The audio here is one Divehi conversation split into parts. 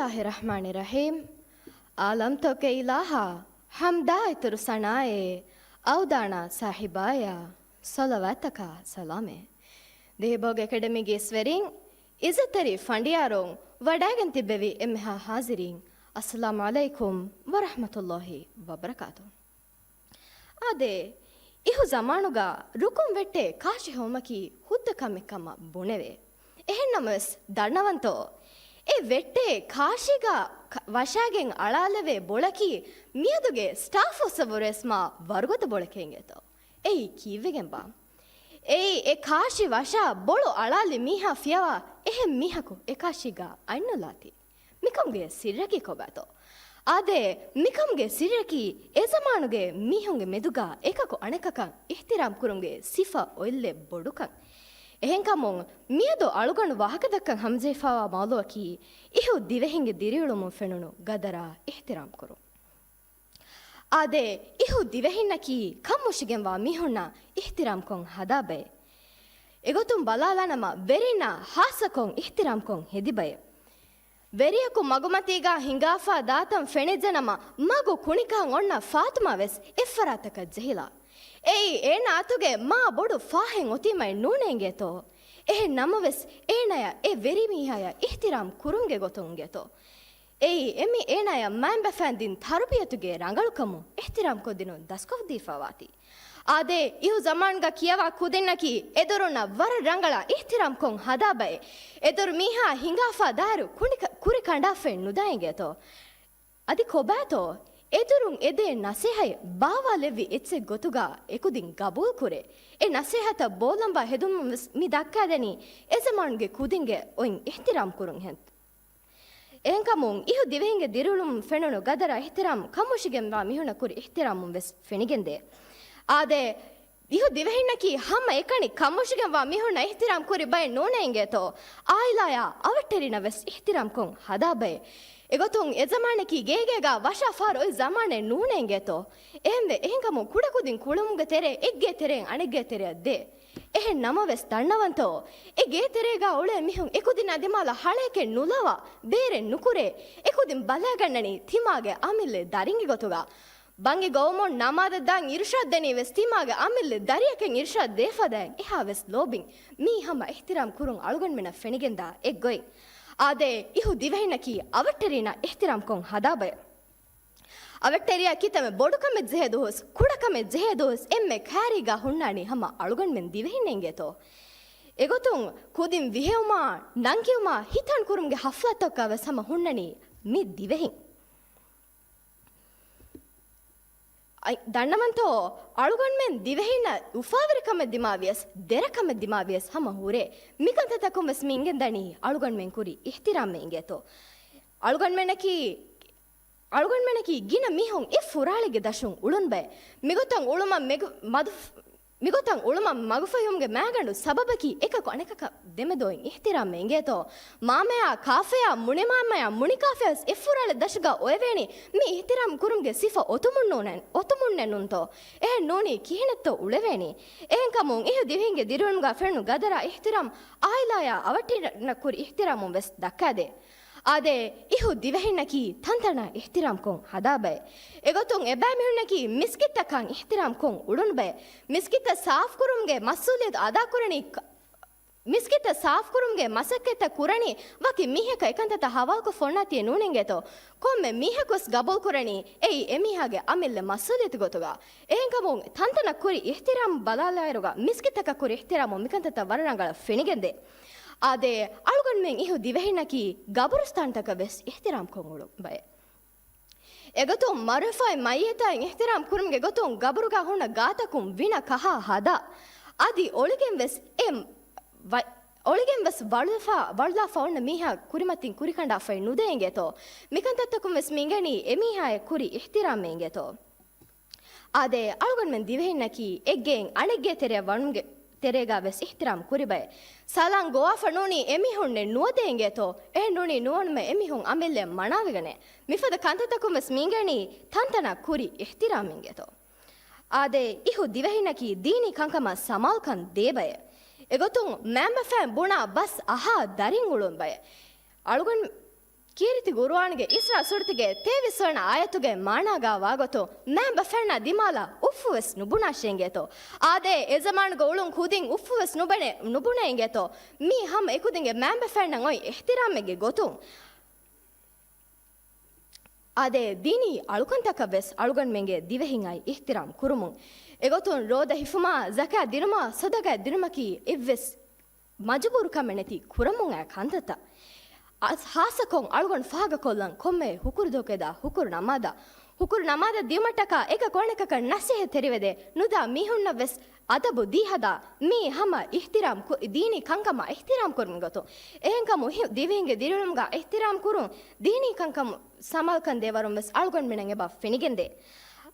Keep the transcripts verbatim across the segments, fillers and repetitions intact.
ބިސްމިއްލާހި ރަޙްމާނި ރަޙީމް. ޢާލަމްތަކުގެ އިލާހާ، ޙަމްދާ އިތުރު ސަނާއޭ، އަވްދާނާ ސާހިބާޔާ، ޞަލަވާތަކާ ސަލާމޭ. ދިހަ ބަހުގެ އެކަޑަމީގެ އިސްވެރިން، ޢިއްޒަތްތެރި ފަނޑިޔާރުން، ވަޑައިގެން ތިއްބެވި އެންމެހާ ޙާޟިރީން، އައްސަލާމު ޢަލައިކުމް ވަރަޙްމަތުﷲި ވަބަރަކާތުހު. އާދެ، އިހު ޒަމާނުގަ ރުކުން ވެއްޓޭ ކާށި ހޮވުމަކީ ހުއްދަ ކަމެއް ކަމަށް ބުނެވޭ. އެހެންނަމަވެސް ދަންނަވަންތޯ، އެ ވެއްޓޭ ކާށީގަ ކަ-، ވަށާގެން އަޅާލެވޭ ބޮޅަކީ މިއަދުގެ ސްޓާފުއަށްވުރެވެސް މާ ވަރުގަދަ ބޮޅެކޭ އިނގޭތޯ. އެއީ ކީއްވެގެންބާ؟ އެއީ އެ ކާށި ވަށާ ބޮޅު އަޅާލި މީހާ ފިޔަވާ އެހެން މީހަކު އެ ކާށީގަ އަތްނުލާތީ. މިކަމުގެ ސިއްރަކީ ކޮބާތޯ؟ އާދެ، މިކަމުގެ ސިއްރަކީ އެ ޒަމާނުގެ މީހުންގެ މެދުގަ އެކަކު އަނެކަކަށް އިޙްތިރާމް ކުރުމުގެ ސިފަ އޮތްލެއް ބޮޑުކަން. އެހެންކަމުން މިއަދު އަޅުގަނޑު ވާހަކަދައްކަން ހަމަޖެހިފައިވާ މައުޟޫޢަކީ އިހު ދިވެހިންގެ ދިރިއުޅުމުން ފެނުނު ގަދަރާ އިޙްތިރާމް ކުރުން. އާދެ، އިހު ދިވެހިންނަކީ ކަންމުށިގެންވާ މީހުންނަށް އިޙްތިރާމްކޮށް ހަދާ ބައެއް. އެގޮތުން ބަލާލާނަމަ ވެރިންނަށް ހާއްސަކޮށް އިޙްތިރާމްކޮށް ހެދި ބައެއް. ވެރިޔަކު މަގުމަތީގަ ހިނގާފަ ދާތަން ފެނިއްޖެނަމަ، މަގު ކުނިކަން އޮންނަ ފާތުމާ ވެސް އެއްފަރާތަކަށް ޖެހިލާ. އެއީ އޭނާ އަތުގެ މާ ބޮޑު ފާހެއް އޮތީމައެއް ނޫނޭ އިނގޭތޯ. އެހެން ނަމަވެސް، އޭނަޔަށް އެ ވެރިމީހާޔަށް އިޙްތިރާމް ކުރުމުގެ ގޮތުން އިނގޭތޯ. އެއީ އެމީ އޭނާޔަށް މައިންބަފައިން ދިން ތަރުބިޔަތުގެ ރަނގަޅުކަމުން އިޙްތިރާމްކޮށްދިނުން ދަސްކޮށްދީފަވާތީ. އާދެ، އިހު ޒަމާންގަ ކިޔަވާ ކުދިންނަކީ އެދުރުންނަށް ވަރަށް ރަނގަޅަށް އިޙްތިރާމްކޮށް ހަދާ ބައެއް. އެދުރު މީހާ ހިނގާފަ ދާއިރު ކުނިކަ-، ކުރި ކަނޑާފައެއް ނުދާ އިނގޭތޯ. އަދި ކޮބާތޯ؟ އެދުރުން އެދޭ ނަސޭހަތް ބާވާލެއްވި އެއްޗެއް ގޮތުގަ އެކުދިން ގަބޫލުކުރޭ. އެ ނަސޭހަތަށް ބޯލަނބާ ހެދުމުން ވެސް މި ދައްކާދެނީ އެ ޒަމާނުގެ ކުދިންގެ އޮތް އިޙްތިރާމް ކުރުން ހެން. އެހެންކަމުން، އިހު ދިވެހިންގެ ދިރިއުޅުމުން ފެނުނު ގަދަރާ އިޙްތިރާމް ކަންމުށިގެންވާ މީހުންނަށް ކުރި އިޙްތިރާމުން ވެސް ފެނިގެންދޭ. އާދެ، އިހު ދިވެހިންނަކީ ހަމައެކަނި ކަންމުށިގެންވާ މީހުންނަށް އިޙްތިރާމް ކުރި ބައެއް ނޫނޭ އިނގޭތޯ. އާއިލާޔާ އަވަށްޓެރިންނަށް ވެސް އިޙްތިރާމްކޮށް ހަދާ ބައެއް. އެގޮތުން އެ ޒަމާނަކީ ގޭގޭގަ ވަށާ ފަހަރު އޮތް ޒަމާނެއް ނޫނޭ އިނގޭތޯ. އެހެންވެ، އެހެންކަމުން ކުޑަކުދިން ކުޅެމުންގެ ތެރޭ އެއްގޭ ތެރެއިން އަނެއްގޭ ތެރެއަށް ދޭ. އެހެން ނަމަވެސް ދަންނަވަންތޯ، އެ ގޭތެރޭގަ އުޅޭ މީހުން އެކުދިންނާ ދިމާލަށް ހަޅޭކެއް ނުލަވާ، ބޭރެއް ނުކުރޭ، އެކުދިން ބަލައިގަންނަނީ ތިމާގެ އަމިއްލަ ދަރިންގެ ގޮތުގަ. ބަންގި ގޮވުމުން ނަމާދަށް ދާން އިރުޝާދު ދެނީ ވެސް ތިމާގެ އަމިއްލަ ދަރިއަކަށް އިރުޝާދު ދޭފަދައިން އެހާވެސް ލޯބިން މީ ހަމަ އިޙްތިރާމް ކުރުން އަޅުގަނޑުމެންނަށް ފެނިގެންދާ އެއްގޮތް. އާދެ، އިހު ދިވެހިންނަކީ އަވަށްޓެރިންނަށް އިޙްތިރާމްކޮށް ހަދާ ބައެއް. އަވަށްޓެރިޔާ ކިތަންމެ ބޮޑު ކަމެއް ޖެހޭ ދުވަސް، ކުޑަ ކަމެއް ޖެހޭ ދުވަސް އެންމެ ކައިރީގަ ހުންނާނީ ހަމަ އަޅުގަނޑުމެން ދިވެހިންނޭ އިނގޭތޯ. އެގޮތުން ކުދިން ވިހެއުމާ، ނަން ކިޔުމާ، ހިތަން ކުރުމުގެ ހަފްލާތަކުގަ ވެސް ހަމަ ހުންނަނީ މި ދިވެހިން. އައި، ދަންނަވަންތޯ، އަޅުގަނޑުމެން ދިވެހިންނަށް އުފާވެރިކަމެއް ދިމާވިޔަސް، ދެރަކަމެއް ދިމާވިޔަސް ހަމަ ހުރޭ. މިކަންތައްތަކުން ވެސް މި އިނގެންދަނީ އަޅުގަނޑުމެން ކުރި އިޙްތިރާމްއެއް އިނގޭތޯ. އަޅުގަނޑުމެންނަކީ، އަޅުގަނޑުމެންނަކީ ގިނަ މީހުން އެއް ފުރާޅެއްގެ ދަށުން އުޅުނު ބައެއް. މިގޮތަށް އުޅުމަށް މެގު-، މަދު-، މިގޮތަށް އުޅުމަށް މަގުފަހިވުމުގެ މައިގަނޑު ސަބަބަކީ އެކަކު އަނެކަކަށް ދެމެދު އޮތް އިޙްތިރާމްއެއް އިނގޭތޯ. މާމަޔާ ކާފަޔާ، މުނިމާމަޔާ މުނިކާފަޔާ ވެސް އެއްފުރާޅެ ދަށުގަ އޮވެވޭނީ މި އިޙްތިރާމް ކުރުމުގެ ސިފަ އޮތުމުން ނޫނޭ، އޮތުމުންނޭ ނޫންތޯ؟ އެހެން ނޫނީ ކިހިނެއްތޯ އުޅެވޭނީ؟ އެހެންކަމުން އިހު ދިވެހިންގެ ދިރިއުޅުމުގަ ފެނުނު ގަދަރާ އިޙްތިރާމް އާއިލާޔާ އަވަށްޓެރިންނަށް ކުރި އިޙްތިރާމުން ވެސް ދައްކާދޭ. އާދެ، އިހު ދިވެހިންނަކީ ތަންތަނަށް އިޙްތިރާމްކޮށް ހަދާ ބައެއް. އެގޮތުން އެބައިމީހުންނަކީ މިސްކިތްތައް ކަން އިޙްތިރާމްކޮށް އުޅުނު ބައެއް. މިސްކިތްތައް ސާފުކުރުމުގެ މަސްއޫލިއްޔަތު އަދާކުރަނީ ކ-، މިސްކިތްތައް ސާފުކުރުމުގެ މަސައްކަތްތައް ކުރަނީ ވަކި މީހަކަށް އެކަންތައްތައް ހަވާލުކޮށް ފޮންނާތީ ނޫނެއް އިނގޭތޯ؟ ކޮންމެ މީހަކުވެސް ގަބޫލުކުރަނީ އެއީ އެމީހާގެ އަމިއްލަ މަސްއޫލިއްޔަތު ގޮތުގަ. އެހެންކަމުން ތަންތަނަށް ކުރި އިޙްތިރާމް ބަލާލާއިރުގަ މިސްކިތްތަކަށް ކުރި އިޙްތިރާމުން މިކަންތައްތައް ވަރަށް ރަނގަޅަށް ފެނިގެންދޭ. އާދެ، އަޅުގަނޑުމެން އިހު ދިވެހިންނަކީ ގަބުރުސްތާންތަކަށް ވެސް އިޙްތިރާމްކޮށް އުޅުނު ބައެއް. އެގޮތުން މަރުވެފައި މައްޔިތާއިން އިޙްތިރާމް ކުރުމުގެ ގޮތުން ގަބުރުގަ ހުންނަ ގާތަކުން ވިނަ ކަހާ ހަދާ. އަދި އޮޅިގެން ވެސް އެ ވަ-، އޮޅިގެން ވެސް ވަޅުލަފާ، ވަޅުލާފަ އޮންނަ މީހާ ކުރިމަތިން ކުރިކަނޑާފައި ނުދޭ އިނގޭތޯ؟ މިކަންތައްތަކުން ވެސް މި އިނގެނީ އެމީހާއަށް ކުރި އިޙްތިރާމްއެއް އިނގޭތޯ؟ އާދެ، އަޅުގަނޑުމެން ދިވެހިންނަކީ އެއްގެއިން އަނެއްގެ ތެރެއަށް ވަނުމުގެ ތެރޭގަ ވެސް އިޙްތިރާމް ކުރި ބައެއް. ސަލާން ގޮވާފަ ނޫނީ އެމީހުންނެއް ނުވަދޭ އިނގޭތޯ؟ އެހެން ނޫނީ ނުވަނުމެއް އެމީހުން އަމިއްލައަށް މަނާވެގަނެ. މިފަދަ ކަންތައްތަކުން ވެސް މި އިނގެނީ ތަންތަނަށް ކުރި އިޙްތިރާމް އިނގޭތޯ؟ އާދެ، އިހު ދިވެހިންނަކީ ދީނީ ކަންކަމަށް ސަމާލުކަން ދޭ ބައެއް. އެގޮތުން މައިންބަފައިން ބުނާ ބަސް އަހާ ދަރިން އުޅުނު ބައެއް. އަޅުގަނޑު ކީރިތި ގުރުއާންގެ އިސްރާ ސޫރަތުގެ ތޭވީސް ވަނަ އާޔަތުގެ މާނާގާ ވާގޮތުން، މައިންބަފައިންނާ ދިމާލަށް އުފުވެސް ނުބުނާށޭ އިނގޭތޯ. އާދެ، އެ ޒަމާނުގަ އުޅުން ކުދިން އުފުވެސް ނުބުނޭ، ނުބުނޭ އިނގޭތޯ. މީ ހަމަ އެކުދިންގެ މައިންބަފައިންނަށް އޮތް އިޙްތިރާމެއްގެ ގޮތުން. އާދެ، ދީނީ އަޅުކަންތަކަށް ވެސް އަޅުގަނޑުމެންގެ ދިވެހިން އައި އިޙްތިރާމް ކުރުމުން. އެގޮތުން ރޯދަ ހިފުމާ، ޒަކާތް ދިނުމާ، ޞަދަޤާތް ދިނުމަކީ އެއްވެސް މަޖުބޫރުކަމެއް ނެތި ކުރަމުން އައި ކަންތައްތައް. އަސް-، ހާއްސަކޮށް އަޅުގަނޑު ފާހަގަކޮށްލަން ކޮންމެ ހުކުރު ދުވަހުގެ ދާ ހުކުރު ނަމާދަށް، ހުކުރު ނަމާދަށް ދިޔުމަށްޓަކާ އެކަކު އަނެކަކަށް ނަސޭހަތް ތެރިވެދޭ ނުދާ މީހުންނަށް ވެސް އަދަބު ދީ ހަދާ، މީ ހަމަ އިޙްތިރާމް ކު-، ދީނީ ކަންކަމާ އިޙްތިރާމް ކުރުމުގެ ގޮތުން. އެހެންކަމުން ހި-، ދިވެހިންގެ ދިރިއުޅުމުގަ އިޙްތިރާމް ކުރުން، ދީނީ ކަންކަމު ސަމާލުކަން ދޭ ވަރުން ވެސް އަޅުގަނޑުމެންނަށް އެބަ ފެނިގެންދޭ.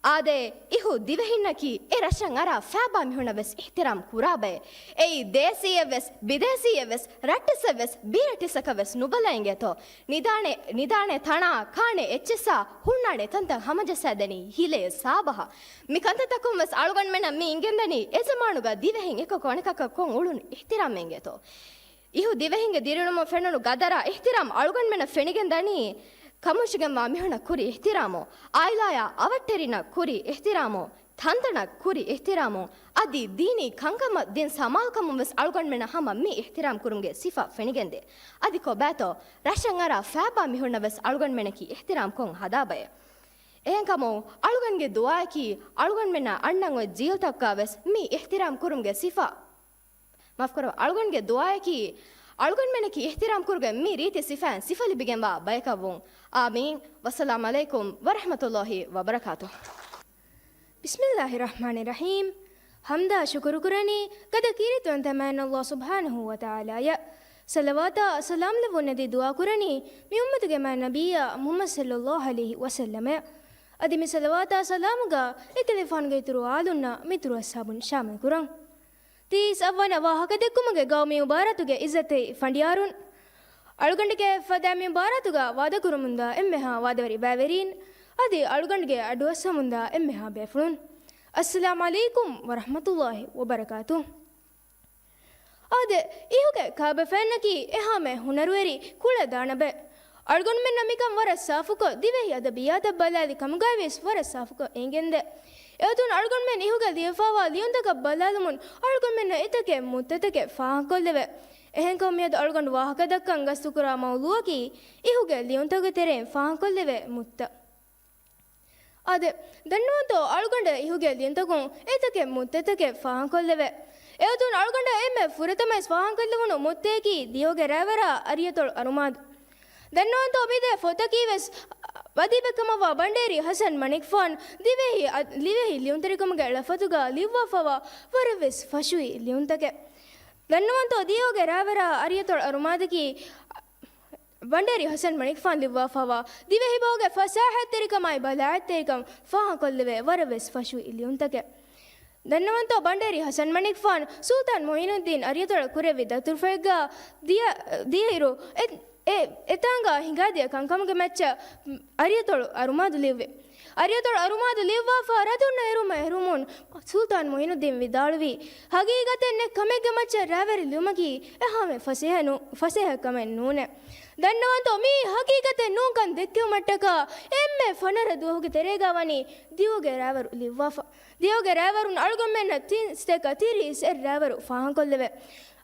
އާދެ، އިހު ދިވެހިންނަކީ އެ ރަށަށް އަރާ ފައިބާ މީހުންނަށް ވެސް އިޙްތިރާމް ކުރާ ބައެއް. އެއީ ދޭސީއެއް ވެސް، ބިދޭސީއެއް ވެސް، ރައްޓެއްސެއް ވެސް، ބީރައްޓެއްސަކަށް ވެސް ނުބަލައިގޭތޯ. ނިދާނެ، ނިދާނެ ތަނާ، ކާނެ އެއްޗިއްސާ، ހުންނާނެ ތަންތަން ހަމަޖައްސާދެނީ ހިލޭ ސާބަހަށް. މި ކަންތައްތަކުން ވެސް އަޅުގަނޑުމެންނަށް މި އިނގެންދަނީ އެ ޒަމާނުގަ ދިވެހިން އެކަކު އަނެކަކަށް ކޮން އުޅުނު އިޙްތިރާމެއް އިނގޭތޯ. އިހު ދިވެހިންގެ ދިރިއުޅުމަށް ފެނުނު ގަދަރާ އިޙްތިރާމް އަޅުގަނޑުމެންނަށް ފެނިގެން ދަނީ، ކަމުށިގެންވާ މީހުންނަށް ކުރި އިޙްތިރާމު، އާއިލާއާ އަވަށްޓެރިންނަށް ކުރި އިޙްތިރާމު، ތަންތަނަށް ކުރި އިޙްތިރާމު، އަދި ދީނީ ކަންކަމަށް ދިން ސަމާލުކަމުން ވެސް އަޅުގަނޑުމެންނަށް ހަމަ މި އިޙްތިރާމް ކުރުމުގެ ސިފަ ފެނިގެންދޭ. އަދި ކޮބާތޯ، ރަށަށް އަރާ ފައިބާ މީހުންނަށް ވެސް އަޅުގަނޑުމެންނަކީ އިޙްތިރާމް ކޮށް ހަދާ ބައެއް. އެހެންކަމުން އަޅުގަނޑުގެ ދުޢާއަކީ އަޅުގަނޑުމެންނާ އަންނަން އޮތް ޖީލްތަކުގަ ވެސް މި އިޙްތިރާމް ކުރުމުގެ ސިފަ މާފުކުރަ، އަޅުގަނޑުގެ ދުޢާއަކީ، އަޅުގަނޑުމެންނަކީ އިޙްތިރާމް ކުރުގެ މި ރީތި ސިފައިން ސިފަ ލިބިގެންވާ ބަޔަކަށްވުން. އާމީން. ވައްސަލާމް ޢަލައިކުމް ވަރަޙްމަތުﷲި ވަބަރަކާތުހު. ބިސްމިއްލާހި ރަޙްމާނި ރަޙީމް. ޙަމްދާ ޝުކުރު ކުރަނީ ގަދަ ކީރިތިވަންތަ މާތް ﷲ ސުބްޙާނަހޫ ވަތަޢާލާއަށް. ޞަލަވާތާ ސަލާމް ލެއްވުން އެދި ދުޢާ ކުރަނީ މި އުއްމަތުގެ މާތް ނަބިއްޔާ މުޙައްމަދު ޞައްލައްލާހު ޢަލައިހި ވަސައްލަމަށް. އަދި މި ޞަލަވާތާ ސަލާމުގަ އެކަލޭގެފާނުގެ އިތުރު އާލުންނާ މިތުރު އަޞްޙާބުން ޝާމިލް ކުރަން. ތީސް އަށްވަނަ ވާހަކަ ދެއްކުމުގެ ގައުމީ މުބާރާތުގެ އިއްޒަތްތެރި ފަނޑިޔާރުން، އަޅުގަނޑުގެ ފަދަ މި މުބާރާތުގަ ވާދަކުރަމުންދާ އެންމެހާ ވާދަވެރި ބައިވެރީން، އަދި އަޅުގަނޑުގެ އަޑުއައްސަމުންދާ އެންމެހާ ބޭފުޅުން، އައްސަލާމް ޢަލައިކުމް ވަރަޙްމަތުﷲި ވަބަރަކާތުހު. އާދެ، އިހުގެ ކާބަފައިންނަކީ އެހާމެ ހުނަރުވެރި ކުޅަދާނަބެ. އަޅުގަނޑުމެންނަށް މިކަން ވަރަށް ސާފުކޮށް، ދިވެހި އަދަބިއްޔާތަށް ބަލާލި ކަމުގައިވިޔަސް ވަރަށް ސާފުކޮށް އެނގެންދޭ. އެއޮތުން އަޅުގަނޑުމެން އިހުގަ ލިޔެފައިވާ ލިޔުންތަކަށް ބަލާލުމުން އަޅުގަނޑުމެންނަށް އެތަކެއް މުއްތަތަކެއް ފާހަގަކޮށްލެވޭ. އެހެންކަމުން މިއަދު އަޅުގަނޑު ވާހަކަދައްކަން ގަސްތުކުރާ މައުޟޫޢަކީ އިހުގެ ލިޔުންތަކުގެ ތެރެއިން ފާހަގަކޮށްލެވޭ މުއްތަ. އާދެ، ދަންނަވަންތޯ އަޅުގަނޑަށް އިހުގެ ލިޔުންތަކުން އެތަކެއް މުއްތަތަކެއް ފާހަގަކޮށްލެވޭ. އެއޮތުން އަޅުގަނޑަށް އެންމެ ފުރަތަމަވެސް ފާހަގަކޮށްލެވުނު މުއްތައަކީ ދިޔޯގެ ރައިވަރާ އަރިޔަތޮޅު އަރުމާދު. ދަންނަވަންތޯ މިދޭ ފޮތަކީވެސް އަދީބެއްކަމަށްވާ ބަނޑޭރި ޙަސަން މަނިކުފާން ދިވެހި، ލިވެހި ލިޔުންތެރިކަމުގެ ޅަފަތުގަ ލިޔުއްވާފައިވާ ވަރަށްވެސް ފަށުވި ލިޔުންތަކެއް. ދަންނަވަންތޯ ދިޔޯގެ ރައިވަރާ އަރިޔަތޮޅު އަރުމާދަކީ ބަނޑޭރި ޙަސަން މަނިކުފާން ލިޔުއްވާފައިވާ ދިވެހިބަހުގެ ފަސޭހަތްތެރިކަމާއި ބަލާއްތެރިކަން ފާހަގަކޮށްލެވޭ ވަރަށްވެސް ފަށުވި ލިޔުންތަކެއް. ދަންނަވަންތޯ ބަނޑޭރި ޙަސަން މަނިކުފާން ސުލްޠާން މުޢީނުއްދީން އަރިޔަތޮޅަށް ކުރެއްވި ދަތުރުފަތްގަ ދިޔަ، ދިޔައިރު އެ، އެ، އެތާނގަ ހިނގާދިޔަ ކަންކަމުގެ މައްޗަށް އަރިޔަތޮޅު އަރުމާދު ލިޔުއްވި. އަރިޔަތޮޅު އަރުމާދު ލިޔުއްވާފަ ރަދުންނަ އެރުމަށް އެރުމުން ސުލްޠާން މުޢީނުއްދީން ވިދާޅުވީ، ހަގީގަތެއް ނެތް ކަމެއްގެ މައްޗަށް ރައިވަރު ލިޔުމަކީ އެހާމެ ފަސޭހަ ނޫ-، ފަސޭހަ ކަމެއް ނޫނޭ. ދަންނަވަންތޯ މީ ހަގީގަތެއް ނޫންކަން ދެއްކެވުމަށްޓަކާ އެންމެ ފަނަރަ ދުވަހުގެ ތެރޭގަ ވަނީ ދިޔޯގެ ރައިވަރު ލިޔުއްވާފަ. ދިޔޯގެ ރައިވަރުން އަޅުގަނޑުމެންނަށް ތިން ސަތޭކަ ތިރީސް އެއް ރައިވަރު ފާހަގަކޮށްލެވޭ.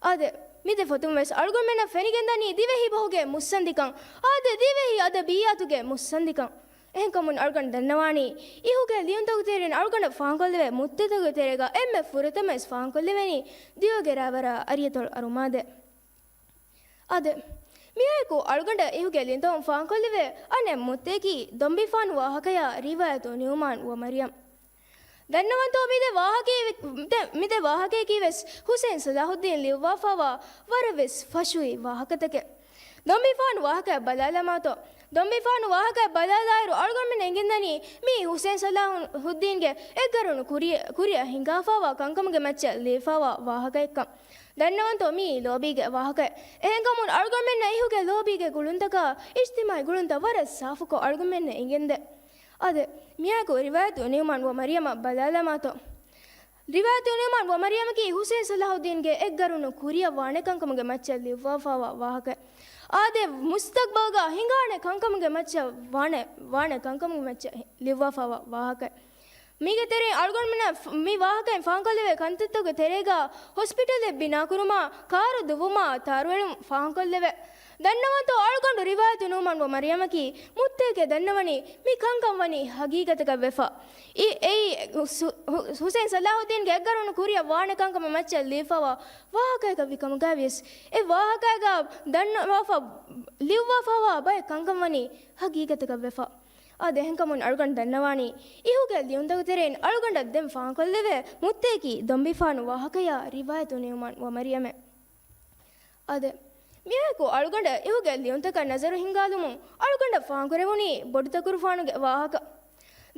އާދެ، މިދެ ފޮތުން ވެސް އަޅުގަނޑުމެންނަށް ފެނިގެންދަނީ ދިވެހި ބަހުގެ މުއްސަނދިކަން. އާދެ، ދިވެހި އަދަބިއްޔާތުގެ މުއްސަނދިކަން. އެހެންކަމުން އަޅުގަނޑު ދަންނަވާނީ، އިހުގެ ލިޔުންތަކުގެ ތެރެއިން އަޅުގަނޑަށް ފާހަގަކޮށްލެވޭ މުއްތަތަކުގެ ތެރޭގަ އެންމެ ފުރަތަމަވެސް ފާހަގަކޮށްލެވެނީ ދިޔޯގެ ރައިވަރާ އަރިޔަތޮޅު އަރުމާދެ. އާދެ، މިއާއެކު އަޅުގަނޑަށް އިހުގެ ލިޔުންތަކުން ފާހަގަކޮށްލެވޭ އަނެއް މުއްތައަކީ ދޮންބިފާނު ވާހަކަޔާ ރިވާޔަތު ނިޢުމާން ވަ މަރްޔަމް. ދަންނަވަންތޯ މިދެ ވާހަކައި-، މިދެ، މިދެ ވާހަކައަކީވެސް ޙުސައިން ޞަލާޙުއްދީން ލިޔުއްވާފައިވާ ވަރަށްވެސް ފަށުވި ވާހަކަތަކެއް. ދޮންބިފާނު ވާހަކަ ބަލާލަމާތޯ. ދޮންބިފާނު ވާހަކަ ބަލާލާއިރު އަޅުގަނޑުމެން އެނގެންދަނީ މީ ޙުސައިން ޞަލާޙުއްދީންގެ އެއްގަރުނު ކުރި-، ކުރިއަށް ހިނގާފައިވާ ކަންކަމުގެ މައްޗަށް ލިޔެފައިވާ ވާހަކައެއްކަން. ދަންނަވަންތޯ މީ ލޯބީގެ ވާހަކައެއް. އެހެންކަމުން އަޅުގަނޑުމެންނަށް އިހުގެ ލޯބީގެ ގުޅުންތަކާ އިޖްތިމާޢީ ގުޅުންތައް ވަރަށް ސާފުކޮށް އަޅުގަނޑުމެންނަށް އެނގެންދޭ. އާދެ، މިއާއެކު ރިވާޔަތު ނިޢުމާން ވަ މަރްޔަމަށް ބަލާލަމާތޯ. ރިވާޔަތު ނުޢުމާން ވަ މަރްޔަމަކީ ޙުސައިން ޞަލާޙުއްދީންގެ އެއްގަރުނު ކުރިއަށް ވާނެ ކަންކަމުގެ މައްޗަށް ލިޔުއްވާފައިވާ ވާހަކައެއް. އާދެ، މުސްތަޤްބަލްގަ ހިނގާނެ ކަންކަމުގެ މައްޗަށް ވާނެ، ވާނެ ކަންކަމުގެ މައްޗަށް ލިޔުއްވާފައިވާ ވާހަކައެއް. މީގެ ތެރެއިން އަޅުގަނޑުމެންނަށް ފް-، މި ވާހަކައިން ފާހަގަކޮށްލެވޭ ކަންތައްތަކުގެ ތެރޭގަ ހޮސްޕިޓަލެއް ބިނާކުރުމާ، ކާރު ދުއްވުމާ، ތާރުއެޅުން ފާހަގަކޮށްލެވޭ. ދަންނަވަންތޯ އަޅުގަނޑު ރިވާޔަތު ނުޢުމާން ވަ މަރްޔަމަކީ މުއްތައެކޭ ދަންނަވަނީ މި ކަންކަން ވަނީ ހަގީގަތަކަށް ވެފަ. އި-، އެއީ ހު-، ހު-، ޙުސައިން ޞަލާޙުއްދީންގެ އެއްގަރުނު ކުރިއަށް ވާނެ ކަންކަމަށް މައްޗަށް ލިޔުއްވާފައިވާ ވާހަކައަކަށް ވި ކަމުގައި ވިޔަސް، އެ ވާހަކައިގަ ދަންނަވާފަ ލިޔުއްވާފައިވާ ބައެއް ކަންކަން ވަނީ ހަގީގަތަކަށް ވެފަ. އާދެ، އެހެންކަމުން އަޅުގަނޑު ދަންނަވާނީ، އިހުގެ ލިޔުންތަކުގެ ތެރެއިން އަޅުގަނޑަށް ދެން ފާހަގަކޮށްލެވޭ މުއްތައަކީ ދޮންބިފާނު ވާހަކަޔާ ރިވާޔަތު ނުޢުމާން ވަ މަރްޔަމެއް. އާދެ، މިއާއެކު އަޅުގަނޑަށް އިހުގެ ލިޔުންތަކަށް ނަޒަރު ހިންގާލުމުން އަޅުގަނޑަށް ފާހަގަކުރެވުނީ ބޮޑުތަކުރުފާނުގެ ވާހަކަ.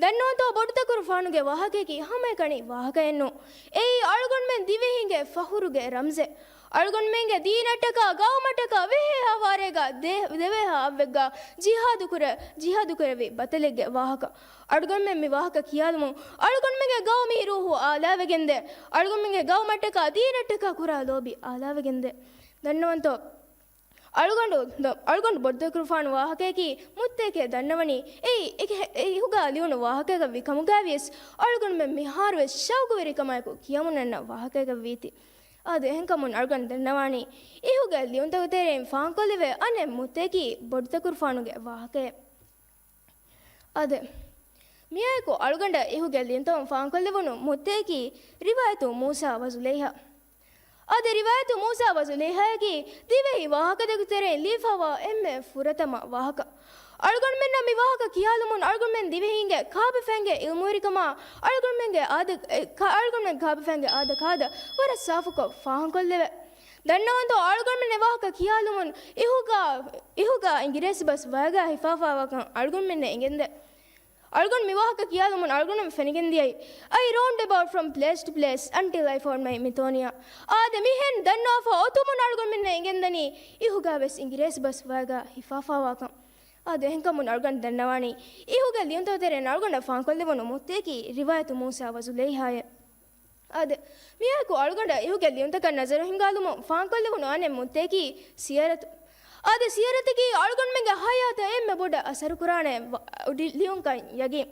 ދަންނަވަންތޯ ބޮޑުތަކުރުފާނުގެ ވާހަކައަކީ ހަމައެކަނި ވާހަކައެއް ނޫން. އެއީ އަޅުގަނޑުމެން ދިވެހިންގެ ފަޚުރުގެ ރަމްޒެއް. އަޅުގަނޑުމެންގެ ދީނަށްޓަކާ ގައުމަށްޓަކާ ވޭހޭ ހަވާރޭގަ ދޭ-، ދެވޭހާ އަށްވެއްގަ ޖިހާދު ކުރެ-، ޖިހާދު ކުރެއްވި ބަތަލެއްގެ ވާހަކަ. އަޅުގަނޑުމެން މި ވާހަކަ ކިޔާލުމުން އަޅުގަނޑުމެންގެ ގައުމީ ރޫޙު އާލާވެގެންދޭ. އަޅުގަނޑުމެންގެ ގައުމަށްޓަކާ ދީނަށްޓަކާ ކުރާ ލޯބި އާލާވެގެންދޭ. ދަންނަވަންތޯ އަޅުގަނޑު، އަޅުގަނޑު ބޮޑުތަކުރުފާނު ވާހަކައަކީ މުއްތައެކޭ ދަންނަވަނީ އެއީ، އެ-، އެ-، އިހުގަ ލިޔުނު ވާހަކައަކަށް ވި ކަމުގައި ވިޔަސް، އަޅުގަނޑުމެން މިހާރުވެސް ޝައުޤުވެރިކަމާއެކު ކިޔަމުންނަންނަ ވާހަކައަކަށް ވީތީ. އާދެ، އެހެންކަމުން އަޅުގަނޑު ދަންނަވާނީ، އިހުގެ ލިޔުންތަކުގެ ތެރެއިން ފާހަގަކޮށްލެވޭ އަނެއް މުއްތައަކީ ބޮޑުތަކުރުފާނުގެ ވާހަކައެއް. އާދެ، މިއާއެކު އަޅުގަނޑަށް އިހުގެ ލިޔުންތަކުން ފާހަގަކޮށްލެވުނު މުއްތައަކީ ރިވާޔަތު މޫސާ ވަ ޒުލައިހާ. އާދެ، ރިވާޔަތު މޫސާ ވަ ޒުލައިހާއަކީ ދިވެހި ވާހަކަތަކުގެ ތެރެއިން ލިޔެފައިވާ އެންމެ ފުރަތަމަ ވާހަކަ. އަޅުގަނޑުމެންނަށް މި ވާހަކަ ކިޔާލުމުން އަޅުގަނޑުމެން ދިވެހީންގެ ކާބަފައިންގެ ޢިލްމުވެރިކަމާ، އަޅުގަނޑުމެންގެ އާދަ-، އެ، ކާ-، އަޅުގަނޑުމެން ކާބަފައިންގެ އާދަ ކާދަ ވަރަށް ސާފުކޮށް ފާހަގަކޮށްލެވޭ. ދަންނަވަންތޯ އަޅުގަނޑުމެން އެ ވާހަކަ ކިޔާލުމުން އިހުގަ، އިހުގަ އިނގިރޭސި ބަސް ވައިގާ ހިފާފައިވާކަން އަޅުގަނޑުމެންނަށް އެނގެންދޭ. އަޅުގަނޑު މި ވާހަކަ ކިޔާލުމުން އަޅުގަނޑުމެން ފެނިގެންދިޔައީ، I roamed about from place to place until I found my Methonium. އާދެ، މިހެން ދަންނަވާފަ އޮތުމުން އަޅުގަނޑުމެންނަށް އެނގެންދަނީ އިހުގަ ވެސް އިނގިރޭސި ބަސް ވައިގާ ހިފާފައިވާކަން. އާދެ، އެހެންކަމުން އަޅުގަނޑު ދަންނަވާނީ، އިހުގެ ލިޔުންތަކުގެ ތެރެއިން އަޅުގަނޑަށް ފާހަގަކޮށްލެވުނު މުއްތައަކީ ރިވާޔަތު މޫސާ ވަ ޒުލައިހާއެއް. އާދެ، މިއާއެކު އަޅުގަނޑަށް އިހުގެ ލިޔުންތަކަށް ނަޒަރު ހިންގާލުމުން ފާހަގަކޮށްލެވުނު އަނެއް މުއްތައަކީ ސިޔަރަތު. އާދެ، ސިޔަރަތަކީ އަޅުގަނޑުމެންގެ ހަޔާތަށް އެންމެ ބޮޑަށް އަސަރުކުރާނެ ވަ-، ލި-، ލިޔުންކަން ޔަގީން.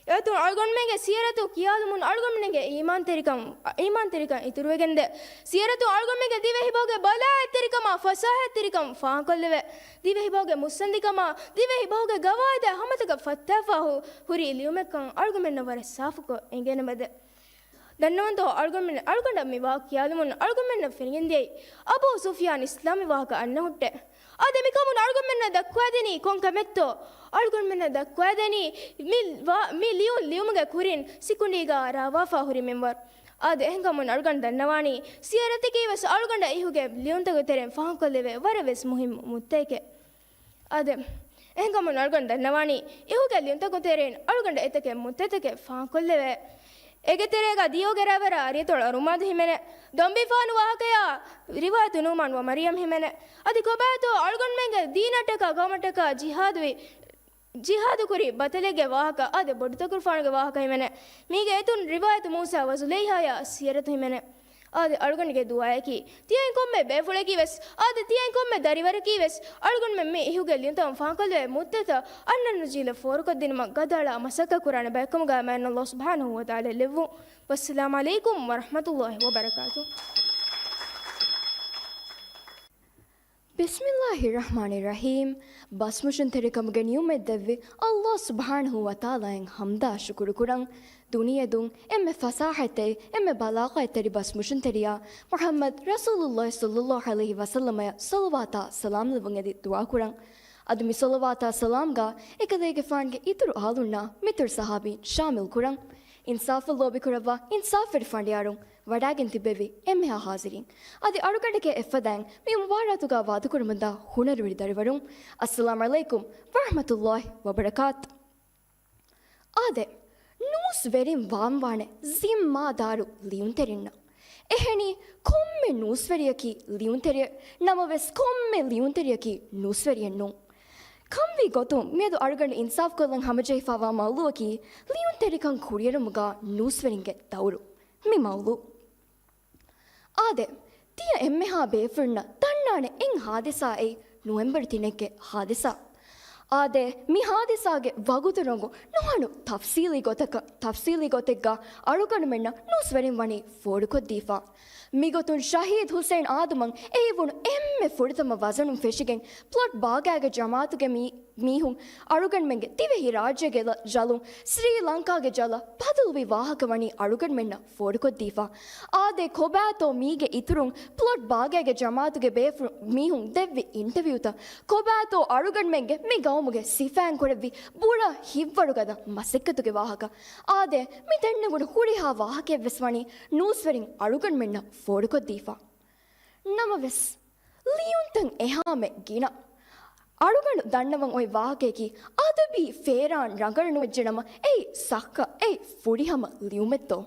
އެއޮތުން އަޅުގަނޑުމެންގެ ސިޔަރަތު ކިޔާލުމުން އަޅުގަނޑުމެންގެ އީމާންތެރިކަން، އީމާންތެރިކަން އިތުރުވެގެންދޭ. ސިޔަރަތު އަޅުގަނޑުމެންގެ ދިވެހިބަހުގެ ބަލާއްތެރިކަމާ، ފަސާހަތްތެރިކަން ފާހަގަކޮށްލެވޭ. ދިވެހިބަހުގެ މުއްސަނދިކަމާ، ދިވެހިބަހުގެ ގަވާއިދާ ހަމަތަކަށް ފައްތާފަ ހު-، ހުރި ލިޔުމެއްކަން އަޅުގަނޑުމެންނަށް ވަރަށް ސާފުކޮށް އެނގޭނަމަދެ. ދަންނަވަންތޯ އަޅުގަނޑުމެން، އަޅުގަނޑަށް މި ވާހަކަ ކިޔާލުމުން އަޅުގަނޑުމެންނަށް ފެނިގެންދިޔައީ، އަބޫ ސުފްޔާން އިސްލާމީ ވާހަކަ އަންނަ ހުއްޓޭ. އާދެ، މިކަމުން އަޅުގަނޑުމެންނަށް ދައްކުވައިދެނީ ކޮން ކަމެއްތޯ؟ އަޅުގަނޑުމެންނަށް ދައްކުވައިދެނީ މި ވާ-، މި ލިޔުން ލިޔުމުގެ ކުރިން ސިކުނޑީގަ ރާވާފަ ހުރި މިންވަރު. އާދެ، އެހެންކަމުން އަޅުގަނޑު ދަންނަވާނީ، ސިޔަރަތަކީ ވެސް އަޅުގަނޑަށް އިހުގެ ލިޔުންތަކުގެ ތެރެއިން ފާހަގަކޮށްލެވޭ ވަރަށް ވެސް މުހިއްމު މުއްތައެކޭ. އާދެ، އެހެންކަމުން އަޅުގަނޑު ދަންނަވާނީ، އިހުގެ ލިޔުންތަކުގެ ތެރެއިން އަޅުގަނޑަށް އެތަކެއް މުއްތައްތަކެއް ފާހަގަކޮށްލެވޭ. އޭގެ ތެރޭގަ ދިޔައުގެ ރައިވަރާ ރިޔަތޮޅު އަރުމާދު ހިމެނޭ. ދޮންބިފާނު ވާހަކަޔާ ރިވާޔަތު ނުޢުމާން ވަ މަރްޔަމް ހިމެނޭ. އަދި ކޮބާތޯ އަޅުގަނޑުމެންގެ ދީނަށްޓަކާ ގައުމަށްޓަކާ ޖިހާދުވި، ޖިހާދު ކުރި ބަތަލެއްގެ ވާހަކަ އާދެ، ބޮޑުތަކުރުފާނުގެ ވާހަކަ ހިމެނޭ. މީގެ އެތުން ރިވާޔަތު މޫސާ ވަ ޒުލައިހާޔާ ސިޔަރަތު ހިމެނޭ. އާދެ، އަޅުގަނޑުގެ ދުޢާއަކީ، ތިޔައިން ކޮންމެ ބޭފުޅަކީ ވެސް، އާދެ، ތިޔައިން ކޮންމެ ދަރިވަރަކީ ވެސް، އަޅުގަނޑުމެން މި އިހުގެ ލިޔުންތަކުން ފާހަގަކޮށްލެވޭ މުއްތަތައް އަންނަން ނުޖެހިލަން ފޯރުކޮށްދިނުމަށް ގަދައަޅާ މަސައްކަތް ކުރާނެ ބައެއްކަމުގައި މާތް ﷲ ސުބްޙާނަހޫ ވަތަޢާލާ ލެއްވުން. ވައްސަލާމް ޢަލައިކުމް ވަރަޙްމަތުﷲ ވަބަރަކާތުހު. ބިސްމިﷲ ރަޙްމާނި ރަޙީމް. ބަސްމުށިންތެރިކަމުގެ ނިޢުމަތް ދެއްވި ﷲ ސުބްޙާނަހޫ ވަތަޢާލާއަށް ޙަމްދާ ޝުކުރު ކުރަން. ދުނިޔެދުން އެންމެ ފަސާހަތްތެރި، އެންމެ ބަލާޣަތްތެރި ބަސްމުށިންތެރިޔާ މުޙައްމަދު ރަސޫލުﷲ ޞައްލަﷲ ޢަލައިހި ވަސައްލަމަޔަށް ޞަލަވާތާ ސަލާމް ލެއްވުން އެދި ދުޢާ ކުރަން. އަދި މި ޞަލަވާތާ ސަލާމްގަ އެކަލޭގެފާނުގެ އިތުރު އަހުލުންނާ މިތުރު ޞަޙާބީން ޝާމިލް ކުރަން. އިންސާފަށް ލޯބިކުރައްވާ އިންސާފުވެރި ފަނޑިޔާރުން، ވަޑާގެން ތިއްބެވި އެންމެހާ ޙާޟިރީން، އަދި އަޅުގަނޑެކޭ އެއްފަދައިން މި މުބާރާތުގަ ވާދަކުރަމުންދާ ހުނަރުވެރި ދަރިވަރުން، އައްސަލާމް ޢަލައިކުމް ވަރަޙްމަތުﷲ ވަބަރަކާތު. އާދެ، ނޫސްވެރިން ވާންވާނެ ޒިންމާދާރު ލިޔުންތެރިންނަށް. އެހެނީ، ކޮންމެ ނޫސްވެރިޔަކީ ލިޔުންތެރިއެއް، ނަމަވެސް ކޮންމެ ލިޔުންތެރިޔަކީ ނޫސްވެރިއެއް ނޫން. ކަންވީ ގޮތުން، މިއަދު އަޅުގަނޑު އިންސާފުކޮށްލަން ހަމަޖެހިފައިވާ މައުޟޫޢަކީ، ލިޔުންތެރިކަން ކުރިއެރުމުގަ ނޫސްވެރިންގެ ދައުރު. މި މައުޟޫ. އާދެ، ތިޔަ އެންމެހާ ބޭފުޅުންނަށް ދަންނާނެ އެއް ހާދިސާއެއް، ނޮވެމްބަރު ތިނެއްގެ ހާދިސާ. އާދެ، މި ހާދިސާގެ ވަގުތު ރޮނގު ނުހަނު ތަފްސީލީ ގޮތަކަށް، ތަފްސީލީ ގޮތެއްގަ އަޅުގަނޑުމެންނަށް ނޫސްވެރިން ވަނީ ފޯރުކޮށްދީފަ. މިގޮތުން ޝަހީދު ހުސެން އާދަމަށް އެ އިވުނު އެންމެ ފުރަތަމަ ވަޒަނުން ފެށިގެން، ޕްލޮޓް ބާގާގެ ޖަމާއަތުގެ މީ، މީހުން އަޅުގަނޑުމެންގެ ދިވެހި ރާއްޖޭގެ ލަ-، ޖަލުން ސްރީ ލަންކާގެ ޖަލަށް ބަދަލުވި ވާހަކަ ވަނީ އަޅުގަނޑުމެންނަށް ފޯރުކޮށްދީފަ. އާދެ، ކޮބާތޯ މީގެ އިތުރުން ޕްލޮޓް ބާގާގެ ޖަމާއަތުގެ ބޭފުޅު މީހުން ދެއްވި އިންޓަވިއުތައް؟ ކޮބާތޯ އަޅުގަނޑުމެންގެ މި ގައުމުގެ ސިފައިން ކުރެއްވި ބުރަ ހިތްވަރުގަދަ މަސައްކަތުގެ ވާހަކަ؟ އާދެ، މި ދެންނެވުނު ހުރިހާ ވާހަކައެއްވެސް ވަނީ ނޫސްވެރިން އަޅުގަނޑުމެންނަށް ފޯރުކޮށްދީފަ. ނަމަވެސް، ލިޔުންތައް އެހާމެ ގިނަ. އަޅުގަނޑު ދަންނަވަން އޮތް ވާހަކަޔަކީ، އަދަބީ ފޭރާން ރަނގަޅު ނުވެއްޖެނަމަ، އެއީ ސައްހަ، އެއީ ފުރިހަމަ ލިޔުމެއްތޯ؟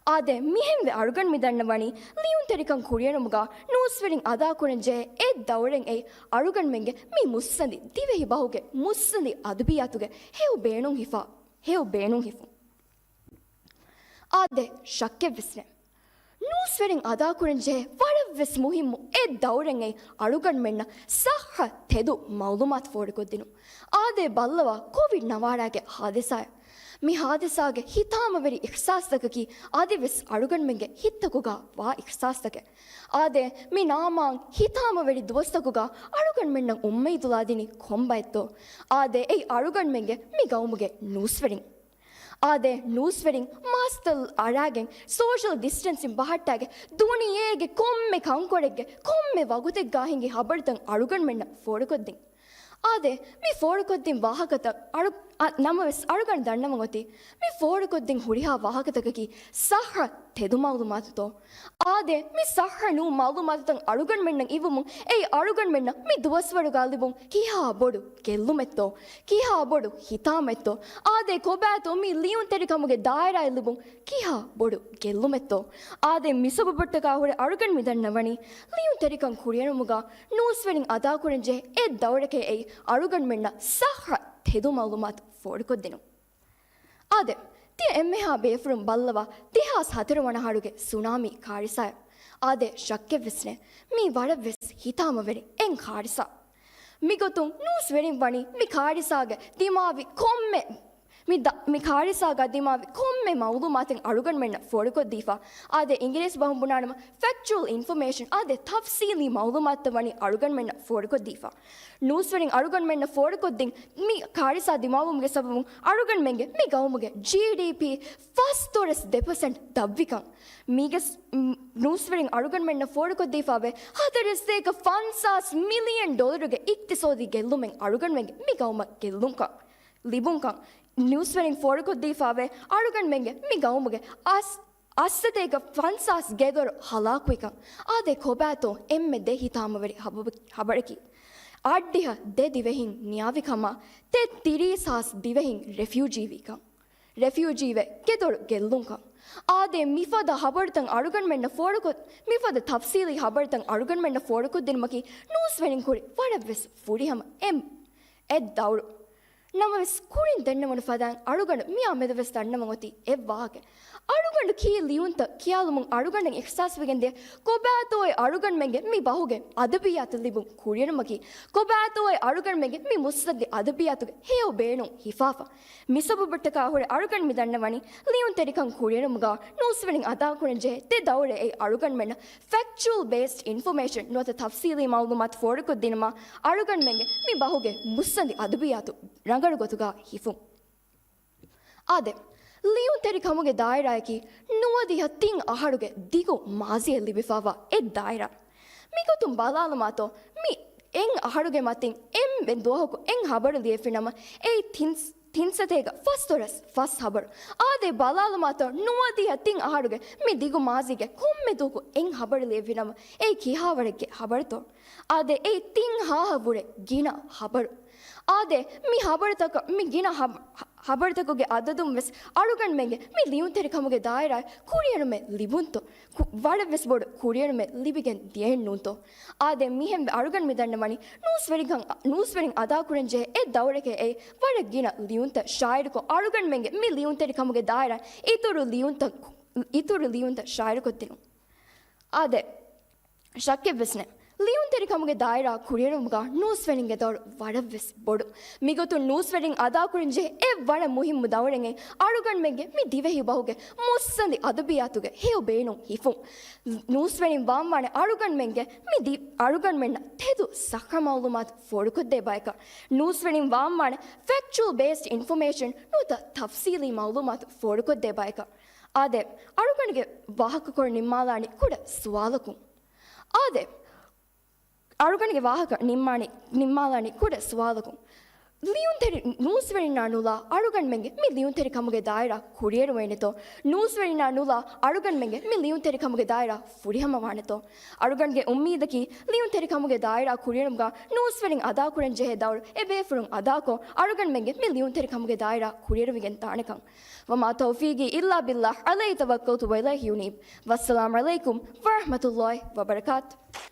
އާދެ، މިހެންވެ އަޅުގަނޑު މި ދަންނަވަނީ، ލިޔުންތެރިކަން ކުރިއެރުމުގަ ނޫސްވެރިން އަދާކުރަން ޖެހޭ އެއް ދައުރެއް އެއީ އަޅުގަނޑުމެންގެ މި މުއްސަނދި ދިވެހި ބަހުގެ މުއްސަނދި އަދަބިއްޔާތުގެ ހެޔޮ ބޭނުން ހިފާ، ހެޔޮ ބޭނުން ހިފުން. އާދެ، ޝައްކެއްވެސް ނެތް. ނޫސްވެރިން އަދާކުރަން ޖެހޭ ވަރަށްވެސް މުހިއްމު އެއް ދައުރެއް އެއީ އަޅުގަނޑުމެންނަށް ސައްހަ ތެދު މައުލޫމާތު ފޯރުކޮށްދިނުން. އާދެ، ބައްލަވާ ކޮވިޑް ނަވާރާގެ ހާދިސާއެއް. މި ހާދިސާގެ ހިތާމަވެރި އިހްސާސްތަކަކީ އަދިވެސް އަޅުގަނޑުމެންގެ ހިތްތަކުގަ ވާ އިހްސާސްތަކެއް. އާދެ، މި ނާމާން ހިތާމަވެރި ދުވަސްތަކުގަ އަޅުގަނޑުމެންނަށް އުއްމީދުލާދިނީ ކޮންބައެއްތޯ؟ އާދެ، އެއީ އަޅުގަނޑުމެންގެ މި ގައުމުގެ ނޫސްވެރިން. އާދެ، ނޫސްވެރިން މާސްކްތައް އަރާގެން، ސޯޝަލް ޑިސްޓެންސިން ބަހައްޓާގެން، ދުނިޔޭގެ ކޮންމެ ކަންކޮޅެއްގެ ކޮންމެ ވަގުތެއްގަ ހިނގި ހަބަރުތައް އަޅުގަނޑުމެންނަށް ފޯރުކޮށްދިން. އާދެ، މި ފޯރުކޮށްދިން ވާހަކަތައް އަޅު-، އަ، ނަމަވެސް އަޅުގަނޑު ދަންނަވަން އޮތީ، މި ފޯރުކޮށްދިން ހުރިހާ ވާހަކަތަކަކީ ސައްހަ ތެދު މައުލޫމާތުތޯ؟ އާދެ، މި ސައްހަ ނޫން މައުލޫމާތުތައް އަޅުގަނޑުމެންނަށް އިވުމުން، އެއީ އަޅުގަނޑުމެންނަށް މި ދުވަސްވަރުގަ ލިބުން ކިހާ ބޮޑު ގެއްލުމެއްތޯ؟ ކިހާ ބޮޑު ހިތާމައެއްތޯ؟ އާދެ، ކޮބާތޯ މި ލިޔުންތެރިކަމުގެ ދާއިރާއެއް ލިބުން ކިހާ ބޮޑު ގެއްލުމެއްތޯ؟ އާދެ، މި ސަބަބަށްޓަކާ ހުރެ އަޅުގަނޑު މި ދަންނަވަނީ، ލިޔުންތެރިކަން ކުރިއެރުމުގަ ނޫސްވެރިން އަދާކުރަން ޖެހޭ އެއް ދައުރެކޭ އެއީ އަޅުގަނޑުމެންނަށް ސައްހަ ތެދު މައުލޫމާތު ފޯރުކޮށްދިނުން. އާދެ، ތިޔަ އެންމެހާ ބޭފުޅުން ބައްލަވާ، ދެހާސް ހަތަރު ވަނަ އަހަރުގެ ސުނާމީ ކާރިސާއެއް. އާދެ، ޝައްކެއްވެސް ނެތް، މީ ވަރަށްވެސް ހިތާމަވެރި އެއް ކާރިސާ. މިގޮތުން ނޫސްވެރިން ވަނީ މި ކާރިސާގަ ދިމާވި ކޮންމެ، މި ދަ-، މި ކާރިސާގަ ދިމާވި ކޮންމެ މައުލޫމާތެއް އަޅުގަނޑުމެންނަށް ފޯރުކޮށްދީފަ. އާދެ، އިނގިރޭސި ބަހުން ބުނާނަމަ ފެކްޗުއަލް އިންފޮމޭޝަން، އާދެ، ތަފްސީލީ މައުލޫމާތުތައް ވަނީ އަޅުގަނޑުމެންނަށް ފޯރުކޮށްދީފަ. ނޫސްވެރިން އަޅުގަނޑުމެންނަށް ފޯރުކޮށްދިން މި ކާރިސާ ދިމާވުމުގެ ސަބަބުން އަޅުގަނޑުމެންގެ މި ގައުމުގެ ޖީޑީޕީ ފަސްދޮޅަސް ދެ ޕަސެންޓް ދަށްވިކަން. މީގެ ސް-، މް، ނޫސްވެރިން އަޅުގަނޑުމެންނަށް ފޯރުކޮށްދީފާވޭ ހަތަރެއް ސަތޭކަ ފަންސާސް މިލިއަން ޑޮލަރުގެ އިގްތިސޯދީ ގެއްލުމެއް އަޅުގަނޑުމެންގެ މި ގައުމަށް ގެއްލުންކަން، ލިބުންކަން. ނޫސްވެރިން ފޯރުކޮށްދީފާވޭ އަޅުގަނޑުމެންގެ މި ގައުމުގެ އަސް އަށްސަތޭކަ ފަންސާސް ގެދޮރު ހަލާކުވިކަން. އާދެ، ކޮބާތޯ އެންމެ ދެ ހިތާމަވެރި ހަބަ-، ހަބަރަކީ؟ އަށްޑިހަ ދެ ދިވެހިން ނިޔާވިކަމާ، ތެ ތިރީސް ހާސް ދިވެހިން ރެފިއުޖީވީކަން. ރެފިއުޖީވެ ގެދޮރު ގެއްލުންކަން. އާދެ، މިފަދަ ހަބަރުތައް އަޅުގަނޑުމެންނަށް ފޯރުކޮށް، މިފަދަ ތަފްސީލީ ހަބަރުތައް އަޅުގަނޑުމެންނަށް ފޯރުކޮށްދިނުމަކީ ނޫސްވެރިން ކުރި ވަރަށްވެސް ފުރިހަމަ އެއް، އެއް ދައުރު. ނަމަވެސް، ކުރިން ދެންނެވުނު ފަދައިން އަޅުގަނޑު މިއާ މެދުވެސް ދަންނަވަން އޮތީ އެއް ވާހަކަ. އަޅުގަނޑު ކީ ލިޔުންތައް ކިޔާލުމުން އަޅުގަނޑަށް އިހްސާސްވެގެންދޭ، ކޮބާތޯއޭ އަޅުގަނޑުމެންގެ މި ބަހުގެ އަދަބިއްޔާތު ލިބުން ކުރިއެރުމަކީ؟ ކޮބާތޯއޭ އަޅުގަނޑުމެންގެ މި މުއްސަނދި އަދަބިއްޔާތުގެ ހެޔޮ ބޭނުން ހިފާފަ؟ މި ސަބަބަށްޓަކާ ހުރެ އަޅުގަނޑު މި ދަންނަވަނީ، ލިޔުންތެރިކަން ކުރިއެރުމުގަ ނޫސްވެރިން އަދާކުރަން ޖެހޭ ދެ ދައުރެއް އެއީ އަޅުގަނޑުމެންނަށް ފެކްޗުއަލް ބޭސްޑް އިންފޮމޭޝަން ނުވަތަ ތަފްސީލީ މައުލޫމާތު ފޯރުކޮށްދިނުމަށް އަޅުގަނޑުމެންގެ މި ބަހުގެ މުއްސަނދި އަދަބިއްޔާތު ރަނގަޅު ގޮތުގަ ހިފުން. އާދެ، ލިޔުންތެރިކަމުގެ ދާއިރާއަކީ ނުވަދިހަ ތިން އަހަރުގެ ދިގު މާޒީއެއް ލިބިފާވާ އެއް ދާއިރާ. މިގޮތުން ބަލާލުމާތޯ، މި އެއް އަހަރުގެ މަތިން އެންމެ ދުވަހަކު އެއް ހަބަރު ލިޔެފިނަމަ، އެއީ ތިން، ތިންސަތޭކަ ފަސްދޮޅަސް ފަސް ހަބަރު. އާދެ، ބަލާލުމާތޯ، ނުވަދިހަ ތިން އަހަރުގެ މި ދިގު މާޒީގެ ކޮންމެ ދުވަހަކު އެއް ހަބަރު ލިޔެފިނަމަ، އެއީ ކިހާވަރެއްގެ ހަބަރުތޯ؟ އާދެ، އެއީ ތިން ހާހަށް ވުރެ ގިނަ ހަބަރު. އާދެ، މި ހަބަރުތަކަށް، މި ގިނަ ހަބަ-، ހަ-، ހަބަރުތަކުގެ އަދަދުން ވެސް އަޅުގަނޑުމެންގެ މި ލިޔުންތެރިކަމުގެ ދާއިރާއަށް ކުރިއެރުމެއް ލިބުންތޯ؟ ކު-، ވަރަށް ވެސް ބޮޑު ކުރިއެރުމެއް ލިބިގެން ދިޔައެއްނޫންތޯ؟ އާދެ، މިހެންވެ އަޅުގަނޑު މި ދަންނަވަނީ، ނޫސްވެރިކަން، ނޫސްވެރިން އަދާކުރަން ޖެހޭ އެއް ދައުރެކޭ އެއީ ވަރަށް ގިނަ ލިޔުންތައް ޝާއިރުކޮށް، އަޅުގަނޑުމެންގެ މި ލިޔުންތެރިކަމުގެ ދާއިރާ އިތުރު ލިޔުންތައް ކު-، އިތުރު ލިޔުންތައް ޝާއިރުކޮށްދިނުން. އާދެ، ޝައްކެއްވެސް ނެތް. ލިޔުންތެރިކަމުގެ ދާއިރާ ކުރިއެރުމުގަ ނޫސްވެރިންގެ ދައުރު ވަރަށްވެސް ބޮޑު. މިގޮތުން ނޫސްވެރިން އަދާކުރަންޖެހޭ އެއްވަރަށް މުހިއްމު ދައުރެއް އެއީ އަޅުގަނޑުމެންގެ މި ދިވެހި ބަހުގެ މުއްސަނދި އަދަބިއްޔާތުގެ ހެޔޮ ބޭނުން ހިފުން. ނޫސްވެރިން ވާންވާނެ އަޅުގަނޑުމެންގެ މި ދި-، އަޅުގަނޑުމެންނަށް ތެދު ސައްހަ މައުލޫމާތު ފޯރުކޮށްދޭ ބަޔަކަށް. ނޫސްވެރިން ވާންވާނެ ފެކްޗުއަލް ބޭސްޑް އިންފޮމޭޝަން ނުވަތަ ތަފްސީލީ މައުލޫމާތު ފޯރުކޮށްދޭ ބަޔަކަށް. އާދެ، އަޅުގަނޑުގެ ވާހަކަކޮޅު ނިންމާލާނީ ކުޑަ ސުވާލަކުން. އާދެ، އަޅުގަނޑުގެ ވާހަކަ ނިންމާނީ، ނިންމާލާނީ ކުޑަ ސުވާލަކުން. ލިޔުންތެރި ނޫސްވެރިންނާ ނުލާ އަޅުގަނޑުމެންގެ މި ލިޔުންތެރިކަމުގެ ދާއިރާ ކުރިއެރުވޭނެތޯ؟ ނޫސްވެރިންނާ ނުލާ އަޅުގަނޑުމެންގެ މި ލިޔުންތެރިކަމުގެ ދާއިރާ ފުރިހަމަވާނެތޯ؟ އަޅުގަނޑުގެ އުއްމީދަކީ ލިޔުންތެރިކަމުގެ ދާއިރާ ކުރިއެރުމުގަ ނޫސްވެރިން އަދާކުރަންޖެހޭ ދައުރު އެބޭފުޅުން އަދާކޮށް، އަޅުގަނޑުމެންގެ މި ލިޔުންތެރިކަމުގެ ދާއިރާ ކުރިއެރުވިގެން ދާނެކަން. وما توفيقي إلا بالله، عليه توكلت وإليه أنيب. والسلام عليكم ورحمة الله وبركاته.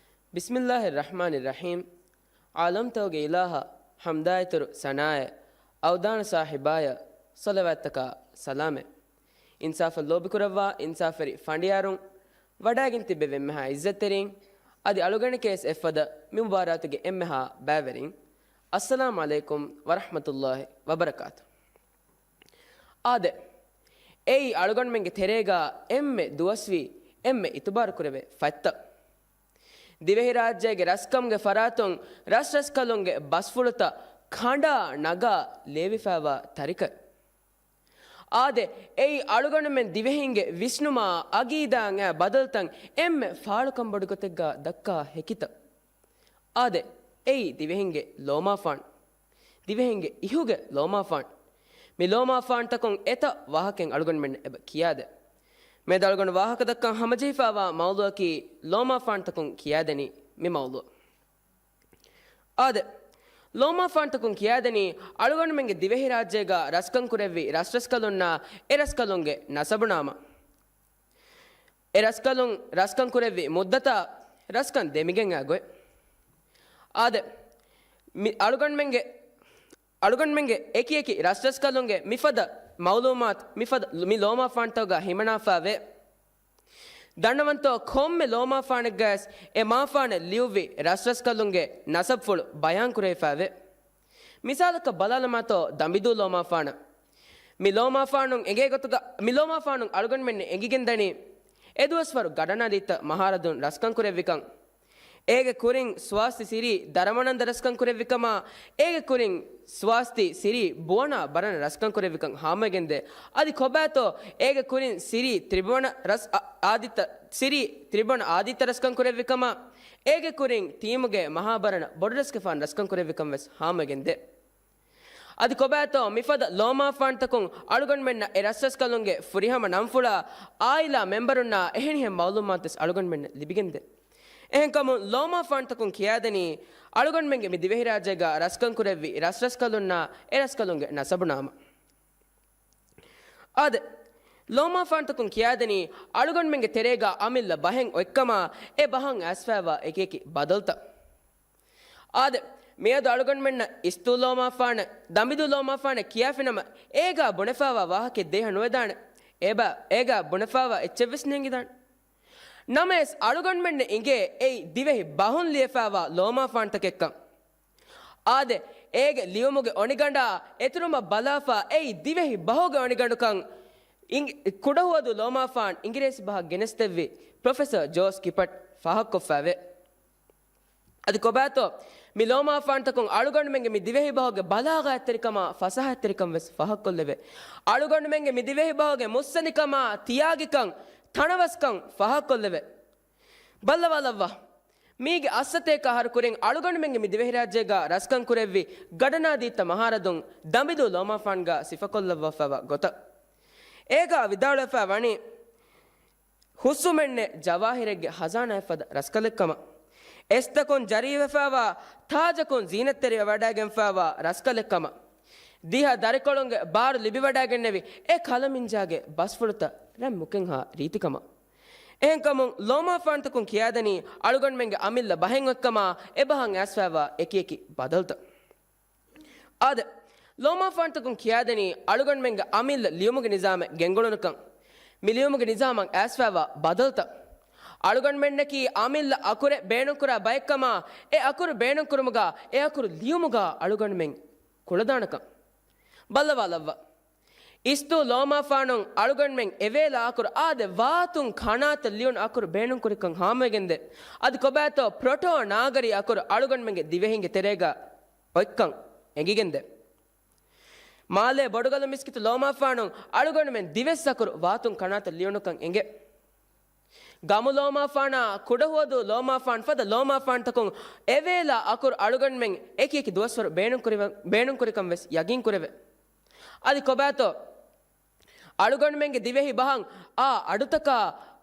بسم الله الرحمن الرحيم. ޢާލަމްތަކުގެ އިލާހަށް ޙަމްދާއިތުރު ސަނާއަށް، އަވްދާން ސާހިބާޔަށް ޞަލަވާތްތަކާ ސަލާމެއް. އިންސާފަށް ލޯބިކުރައްވާ އިންސާފުވެރި ފަނޑިޔާރުން، ވަޑައިގެން ތިއްބެވި އެންމެހާ ޢިއްޒަތްތެރިން، އަދި އަޅުގަނޑެކޭސް އެއްފަދަ މި މުބާރާތުގެ އެންމެހާ ބައިވެރިން، އައްސަލާމް ޢަލައިކުމް ވަރަޙްމަތުﷲި ވަބަރަކާތު. އާދެ، އެއީ އަޅުގަނޑުމެންގެ ތެރޭގަ އެންމެ ދުވަސްވީ، އެންމެ އިތުބާރު ކުރެވޭ ފަތްތައް. ދިވެހިރާއްޖޭގެ ރަސްކަމުގެ ފަރާތުން ރަސްރަސްކަލުންގެ ބަސްފުޅުތައް ކަނޑާ ނަގާ ލޭވިފައިވާ ތަރިކައެއް. އާދެ، އެއީ އަޅުގަނޑުމެން ދިވެހިންގެ ވިސްނުމާ އަގީދާއިން އައި ބަދަލުތައް އެންމެ ފާޅުކަންބޮޑުގޮތެއްގަ ދައްކާ ހެކިތައް. އާދެ، އެއީ ދިވެހިންގެ ލޯމާފާން. ދިވެހިންގެ އިހުގެ ލޯމާފާން. މި ލޯމާފާންތަކުން އެތައް ވާހަކައެއް އަޅުގަނޑުމެންނަށް އެބަ ކިޔާދޭ. މިއަދު އަޅުގަނޑު ވާހަކަދައްކަން ހަމަޖެހިފައިވާ މައުޟޫޢަކީ ލޯމާފާންތަކުން ކިޔާދެނީ މި މައުޟޫޢު. އާދެ، ލޯމާފާންތަކުން ކިޔާދެނީ އަޅުގަނޑުމެންގެ ދިވެހިރާއްޖޭގަ ރަސްކަން ކުރެއްވި ރަސްރަސްކަލުންނާ އެ ރަސްކަލުންގެ ނަސަބުނާމާ. އެ ރަސްކަލުން ރަސްކަން ކުރެއްވި މުއްދަތާ ރަސްކަން ދެމިގެން އައި ގޮތް. އާދެ، މި އަޅުގަނޑުމެންގެ، އަޅުގަނޑުމެންގެ އެކިއެކި ރަސްރަސްކަލުންގެ މިފަދަ މައުލޫމާތު، މިފަދަ މި ލޯމާފާންތަކުގަ ހިމަނާފައިވޭ. ދަންނަވަންތޯ، ކޮންމެ ލޯމާފާނެއްގައިސް އެ މާފާނަށް ލިޔުއްވި ރަސްރަސްކަލުންގެ ނަސަބުފުޅު ބަޔާންކުރެވިފައިވޭ. މިސާލަކަށް ބަލާލަމާތޯ، ދަނބިދޫ ލޯމާފާނަށް. މި ލޯމާފާނުން އެނގޭ ގޮތުގަ، މި ލޯމާފާނުން އަޅުގަނޑުމެންނަށް އެނގިގެންދަނީ، އެދުވަސްވަރު ގަޑަނާދީތައް މަހާރަދުން ރަސްކަން ކުރެއްވިކަން. އޭގެ ކުރިން ސުވާސްތި ސިރީ ދަރަމަނަންދަ ރަސްކަން ކުރެއްވިކަމާ، އޭގެ ކުރިން ސުވާސްތި ސިރީ ބުވަނާ ބަރަނަ ރަސްކަން ކުރެއްވިކަން ހާމަވެގެންދޭ. އަދި ކޮބާތޯ އޭގެ ކުރިން ސިރީ ތިރިބުވަނަ ރަސް އާ-، އާދިއްތަ، ސިރީ ތިރިބުވަނަ އާދިއްތަ ރަސްކަން ކުރެއްވިކަމާ، އޭގެ ކުރިން ޓީމުގެ މަހާ ބަރަނަ ބޮޑު ރަސްގެފާނު ރަސްކަން ކުރެއްވިކަން ވެސް ހާމަވެގެންދޭ. އަދި ކޮބާތޯ މިފަދަ ލޯމާފާންތަކުން އަޅުގަނޑުމެންނަށް އެ ރަސްރަސްކަލުންގެ ފުރިހަމަ ނަންފުޅާ އާއިލާ މެމްބަރުންނާ އެހެނިހެން މައުލޫމާތުވެސް އަޅުގަނޑުމެންނަށް ލިބިގެންދޭ. އެހެންކަމުން ލޯމާފާންތަކުން ކިޔާދެނީ އަޅުގަނޑުމެންގެ މި ދިވެހިރާއްޖޭގަ ރަސްކަން ކުރެއްވި ރަސްރަސްކަލުންނާ އެ ރަސްކަލުންގެ ނަސަބުނާމާ. އާދެ، ލޯމާފާންތަކުން ކިޔާދެނީ އަޅުގަނޑުމެންގެ ތެރޭގަ އަމިއްލަ ބަހެއް އޮތްކަމާ، އެ ބަހަށް އައިސްފައިވާ އެކިއެކި ބަދަލުތައް. އާދެ، މިއަދު އަޅުގަނޑުމެންނަށް އިސްތޫ ލޯމާފާނެއް، ދަނބިދޫ ލޯމާފާނެއް ކިޔާފިނަމަ، އޭގާ ބުނެފައިވާ ވާހަކައެއް ދޭހަ ނުވެދާނެ. އެބަ، އޭގާ ބުނެފައިވާ އެއްޗެއްވެސް ނޭނގިދާނެ. ނަމަވެސް އަޅުގަނޑުމެންނަށް އިނގޭ އެއީ ދިވެހި ބަހުން ލިޔެފައިވާ ލޯމާފާންތަކެއްކަން. އާދެ، އޭގެ ލިޔުމުގެ އޮނިގަނޑާ އެތުރުމަށް ބަލާފަ އެއީ ދިވެހި ބަހުގެ އޮނިގަނޑުކަން އިނގ-، ކުޑަހުވަދޫ ލޯމާފާން އިނގިރޭސި ބަހަށް ގެނެސްދެއްވި ޕްރޮފެސަރ ޖޯސް ކިޕަޓް ފާހަގަކޮށްފައިވޭ. އަދި ކޮބާތޯ، މި ލޯމާފާންތަކުން އަޅުގަނޑުމެންގެ މި ދިވެހި ބަހުގެ ބަލާޣާތްތެރިކަމާ ފަސާހަތްތެރިކަން ވެސް ފާހަގަކޮށްލެވޭ. އަޅުގަނޑުމެންގެ މި ދިވެހި ބަހުގެ މުއްސަނދިކަމާ ތިޔާގިކަން ތަނަވަސްކަން ފާހަގަކޮށްލެވޭ. ބައްލަވާލައްވާ. މީގެ އައްސަތޭކަ އަހަރު ކުރިން އަޅުގަނޑުމެންގެ މި ދިވެހިރާއްޖޭގަ ރަސްކަން ކުރެއްވި ގަޑަނާދީއްތަ މަހާރަދުން ދަނބިދޫ ލޯމާފާންގަ ސިފަކޮށްލައްވާފައިވާ ގޮތަށް. އޭގަ ވިދާޅުވެފައި ވަނީ، ހުސްވުމެއްނެތް ޖަވާހިރެއްގެ ހަޒާނާއެއްފަދަ ރަސްކަލެއްކަމަށް. އެސްތަކުން ޖަރީވެފައިވާ ތާޖަކުން ޒީނަތްތެރިވެވަޑައިގެންފައިވާ ރަސްކަލެއްކަމަށް. ދިހަ ދަރިކޮޅުންގެ ބާރު ލިބިވަޑައިގެންނެވި އެ ކަލަމިންޖާގެ ބަސްފުޅުތައް ރަތް މުކެއްހާ ރީތިކަމަށް. އެހެންކަމުން، ލޯމާފާންތަކުން ކިޔާދެނީ އަޅުގަނޑުމެންގެ އަމިއްލަ ބަހެއް އޮތްކަމާ، އެބަހަށް އައިސްފައިވާ އެކިއެކި ބަދަލުތައް. އާދެ، ލޯމާފާންތަކުން ކިޔާދެނީ އަޅުގަނޑުމެންގެ އަމިއްލަ ލިޔުމުގެ ނިޒާމެއް ގެންގުޅުނުކަން. މި ލިޔުމުގެ ނިޒާމަށް އައިސްފައިވާ ބަދަލުތައް. އަޅުގަނޑުމެންނަކީ އަމިއްލަ އަކުރެއް ބޭނުންކުރާ ބައެއްކަމާ، އެ އަކުރު ބޭނުންކުރުމުގަ އެ އަކުރު ލިޔުމުގަ އަޅުގަނޑުމެން ކުޅަދާނަކަން. ބައްލަވާލައްވާ. އިސްދޫ ލޯމާފާނުން އަޅުގަނޑުމެން އެވޭލާ އަކުރު އާދެ، ވާތުން ކަނާތަށް ލިޔުނު އަކުރު ބޭނުންކުރިކަން ހާމަވެގެންދޭ. އަދި ކޮބާތޯ ޕްރޮޓޯ ނާގަރީ އަކުރު އަޅުގަނޑުމެންގެ ދިވެހިންގެ ތެރޭގަ އޮތްކަން އެނގިގެންދޭ. މާލޭ ބޮޑުގަލު މިސްކިތު ލޯމާފާނުން އަޅުގަނޑުމެން ދިވެއްސަކުރު ވާތުން ކަނާތަށް ލިޔުނުކަން އެނގޭ. ގަމު ލޯމާފާނާ، ކުޑަހުވަދޫ ލޯމާފާން ފަދަ ލޯމާފާންތަކުން އެވޭލާ އަކުރު އަޅުގަނޑުމެން އެކި އެކި ދުވަސްވަރު ބޭނުންކުރި-، ބޭނުންކުރިކަން ވެސް ޔަގީންކުރެވޭ. އަދި ކޮބާތޯ އަޅުގަނޑުމެންގެ ދިވެހި ބަހަށް އާ އަޑުތަކާ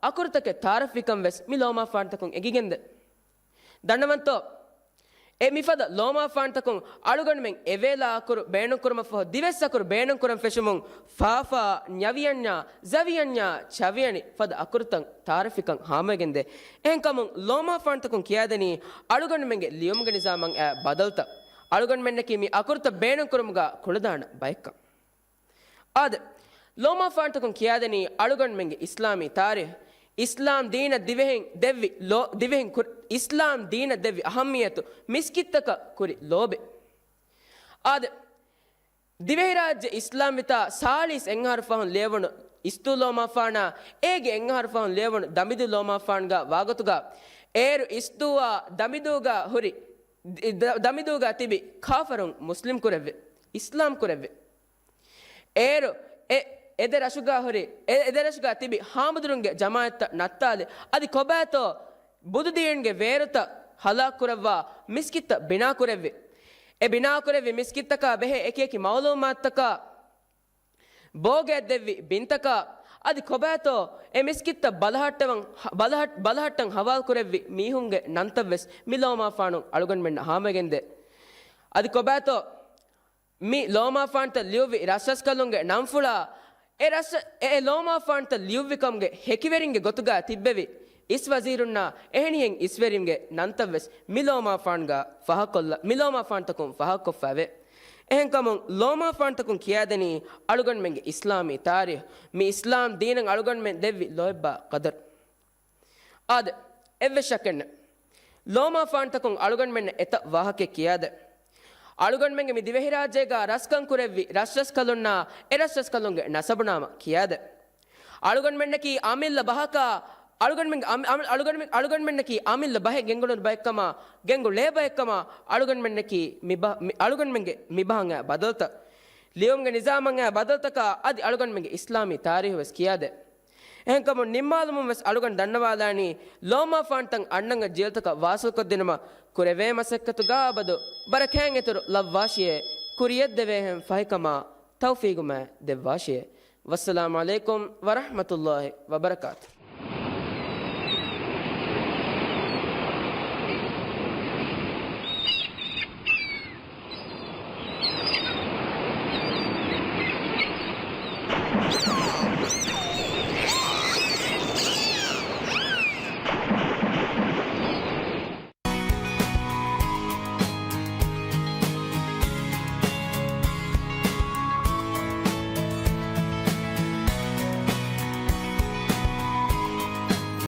އަކުރުތަކެއް ތައާރަފްވިކަން ވެސް މި ލޯމާފާންތަކުން އެނގިގެންދޭ. ދަންނަވަންތޯ؟ އެ މިފަދަ ލޯމާފާންތަކުން އަޅުގަނޑުމެން އެވޭލާ އަކުރު ބޭނުންކުރުމަށްފަހު ދިވެއްސަކުރު ބޭނުންކުރަން ފެށުމުން ފާފާ، ންޔަވިޔަންޏާ، ޒަވިޔަންޏާ، ޗަވިޔަނި ފަދަ އަކުރުތައް ތައާރަފްވިކަން ހާމަވެގެންދޭ. އެހެންކަމުން ލޯމާފާންތަކުން ކިޔާދެނީ އަޅުގަނޑުމެންގެ ލިޔުމުގެ ނިޒާމަށް އައި ބަދަލުތައް. އަޅުގަނޑުމެންނަކީ މި އަކުރުތައް ބޭނުންކުރުމުގަ ކުޅަދާނަ ބައެއްކަން. އާދެ، ލޯމާފާންތަކުން ކިޔާދެނީ އަޅުގަނޑުމެންގެ އިސްލާމީ ތާރީޚް، އިސްލާމް ދީނަށް ދިވެހިން ދެއްވި ލޯ-، ދިވެހިން ކުރި-، އިސްލާމް ދީނަށް ދެއްވި އަހައްމިއްޔަތު، މިސްކިތްތަކަށް ކުރި ލޯބި. އާދެ، ދިވެހިރާއްޖެ އިސްލާމްވިތާ ސާޅީސް އެއްއަހަރު ފަހުން ލިޔެވުނު އިސްދޫ ލޯމާފާނާ، އޭގެ އެއްއަހަރު ފަހުން ލިޔެވުނު ދަމިދޫ ލޯމާފާންގާ ވާގޮތުގާ، އޭރު އިސްދޫއާ ދަމިދޫގާ ހުރި، ދ-، ދަމިދޫގާ ތިބި ކާފަރުން މުސްލިމް ކުރެއްވި، އިސްލާމް ކުރެއްވި. އޭރު އެ އެދެ ރަށުގާ ހުރި، އެ އެދެ ރަށުގާ ތިބި ހާމަދުރުންގެ ޖަމާއަތްތައް ނައްތާލި. އަދި ކޮބާތޯ ބުދުދީންގެ ވޭރުތައް ހަލާކުކުރައްވާ މިސްކިތްތައް ބިނާކުރެއްވި. އެ ބިނާކުރެއްވި މިސްކިތްތަކާ ބެހޭ އެކި އެކި މައުލޫމާތުތަކާ ބޯގައެއް ދެއްވި ބިންތަކާ، އަދި ކޮބާތޯ އެ މިސްކިތްތައް ބަލަހައްޓަވަން، ބަލަހައް-، ބަލަހައްޓަން ހަވާލުކުރެއްވި މީހުންގެ ނަންތައްވެސް މި ލޯމާފާނުން އަޅުގަނޑުމެންނަށް ހާމަވެގެންދޭ. އަދި ކޮބާތޯ މި ލޯމާފާންތައް ލިޔުއްވި ރަސްރަސްކަލުންގެ ނަންފުޅާ، އެ ރަސް-، އެ ލޯމާފާންތައް ލިޔުއްވިކަމުގެ ހެކިވެރިންގެ ގޮތުގާ ތިއްބެވި އިސް ވަޒީރުންނާ އެހެނިހެން އިސްވެރިންގެ ނަންތައްވެސް މި ލޯމާފާންގާ ފާހަގަކޮށްލަ-، މި ލޯމާފާންތަކުން ފާހަގަކޮށްފައެވެ. އެހެންކަމުން ލޯމާފާންތަކުން ކިޔާދެނީ އަޅުގަނޑުމެންގެ އިސްލާމީ ތާރީޚް، މި އިސްލާމް ދީނަށް އަޅުގަނޑުމެން ދެއްވި ލޯތްބާ ޤަދަރު. އާދެ، އެއްވެސް ޝައްކެއްނެއް. ލޯމާފާންތަކުން އަޅުގަނޑުމެންނަށް އެތައް ވާހަކައެއް ކިޔާދޭ. އަޅުގަނޑުމެންގެ މި ދިވެހިރާއްޖޭގާ ރަސްކަން ކުރެއްވި ރަސްރަސްކަލުންނާ އެ ރަސްރަސްކަލުންގެ ނަސަބުނާމަ ކިޔާދޭ. އަޅުގަނޑުމެންނަކީ އަމިއްލަ ބަހަކާ، އަޅުގަނޑުމެން އަމި-، އަމި-، އަޅުގަނޑުމެން، އަޅުގަނޑުމެންނަކީ އަމިއްލަ ބަހެއް ގެންގުޅުނު ބައެއްކަމާ، ގެންގުޅޭ ބައެއްކަމާ، އަޅުގަނޑުމެންނަކީ މި ބަ-، މި-، އަޅުގަނޑުމެންގެ މި ބަހަށް އައި ބަދަލުތައް، ލިޔުމުގެ ނިޒާމަށް އައި ބަދަލުތަކާ އަދި އަޅުގަނޑުމެންގެ އިސްލާމީ ތާރީހު ވެސް ކިޔާދޭ. އެހެންކަމުން ނިންމާލުމުން ވެސް އަޅުގަނޑު ދަންނަވާލާނީ، ލޯމާފާންތައް އަންނަންގަ ޖީލްތަކަށް ވާސިލްކޮށްދިނުމަށް ކުރެވޭ މަސައްކަތުގާ އަބަދު ވަރަށް ކައިން އިތުރު ލައްވާށިއޭ، ކުރިޔަށްދެވޭހެން ފަހިކަމާ ތައުފީގުމާ ދެއްވާށިއޭ. ވައްސަލާމު ޢަލައިކުމް ވަރަޙްމަތުﷲި ވަބަރަކާތު.